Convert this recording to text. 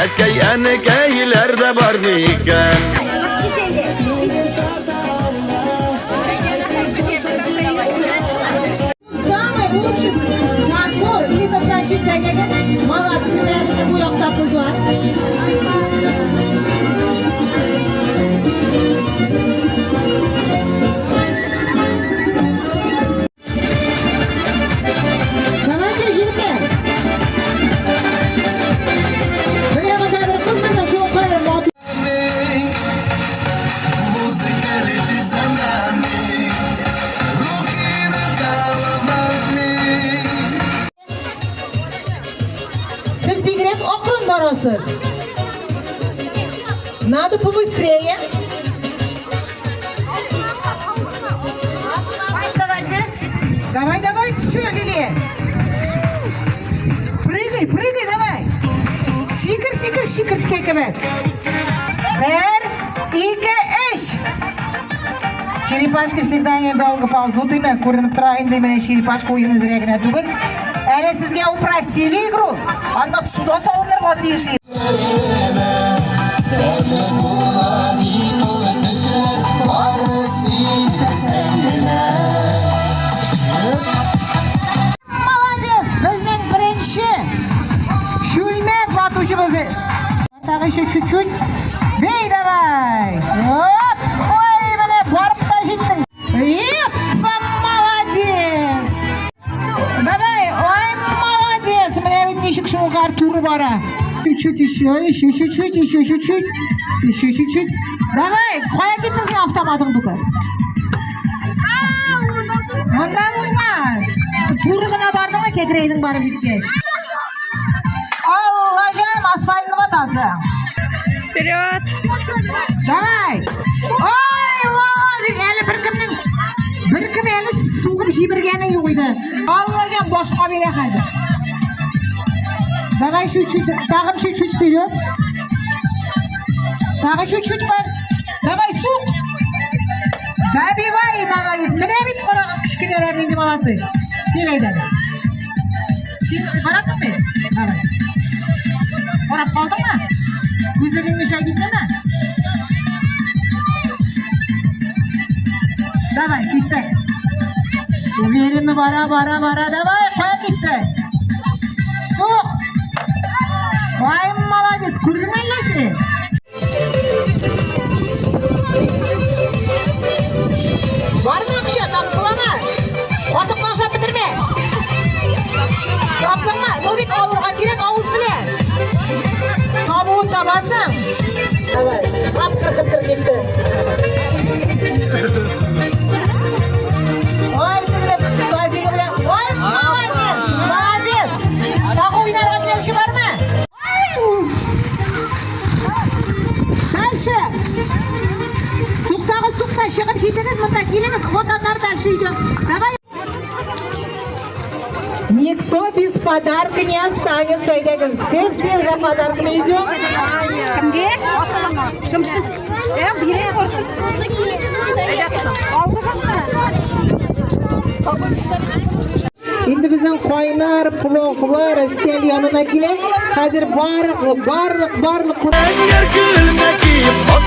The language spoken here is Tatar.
Әткәй, әнекәйләр дә бар микән? Самый лучший танцор или танцовщица әйдәгез. Молодцы, менә бу якта кызлар. Давайте, егетләр. Менә монда бер кыз безнең шул кайры матур. Музыка летит за нами, руки над головами. Сез бигрәк акрын барасыз. Надо побыстрее. Давайте. Давай, давай, что, Лилия? Прыгай, прыгай, давай. Сикер, сикер, чикерткә кебек. Бер, ике, өч. Черепашки всегда недолго ползут, име, күренеп тора инде менә черепашка уены зря генә түгел. Әле сезгә упростили игру, анда суда салынырга тиеш. Тәмле була бит ул төшләр, бары син керсәң генә. Молодец! Безнең беренче чүлмәк ватучыбыз. Тагы еще чуть-чуть. Бей давай! Оп! Ой, менә барып та җиттең. Епа, молодец! Давай, ой, молодец! Менә бит ничек шуңгар туры бара. Чуть-чуть еще, еще чуть-чуть, еще чуть-чуть, еще чуть-чуть. Давай, кая киттең син автоматың тотып? Монда булмас. Туры гына бардың да кәкрәйдең барып җиткәч. Алла җаным, асфальтны ватасың. Вперед! Давай! Ой, молодец! Әле беркемнең беркем әле сугып җибәргәне юк иде. Алла җан башка бирә хәзер. Давай чуть-чуть, тагын чуть-чуть вперед. Тагын чуть-чуть бар. Давай, сук! Добивай, молодец! Менә бит карагыз кечкенәләр нинди молодцы. Кил әйдәгез. Син барасыңмы? Давай. Карап калдыңмы? Күзлегең мешай киттеме? Давай, киттек. Уверенно бара, бара, бара. Давай, кая китте? Сук. Ай, молодец. Күрдеңме әллә син? Бармы акча, таптыламы? Катыкны ашап бетермә. Таптыңмы? Ну бит алырга кирәк авыз белән. Табуын табасың. Давай, ап кыркып китте. Ой, тегеле тазигы белән. Ой, молодец, молодец. Тагы уйнарга теләүче бармы? Ай, уф. Дальше. Туктагыз, тукта, чыгып җитегез, монда килегез. Вот аннары дальше идем. Давай. Никто без подарка не останется. Әйдәгез, все-все за подарками идем. Кемгә? Шымсын. Ә, бирә барсын. Алдыгызмы? Инде безнең кайнар пловлар өстәл янына килә. Хәзер барлык, барлык, барлык Әгәр күлмәк киеп, ак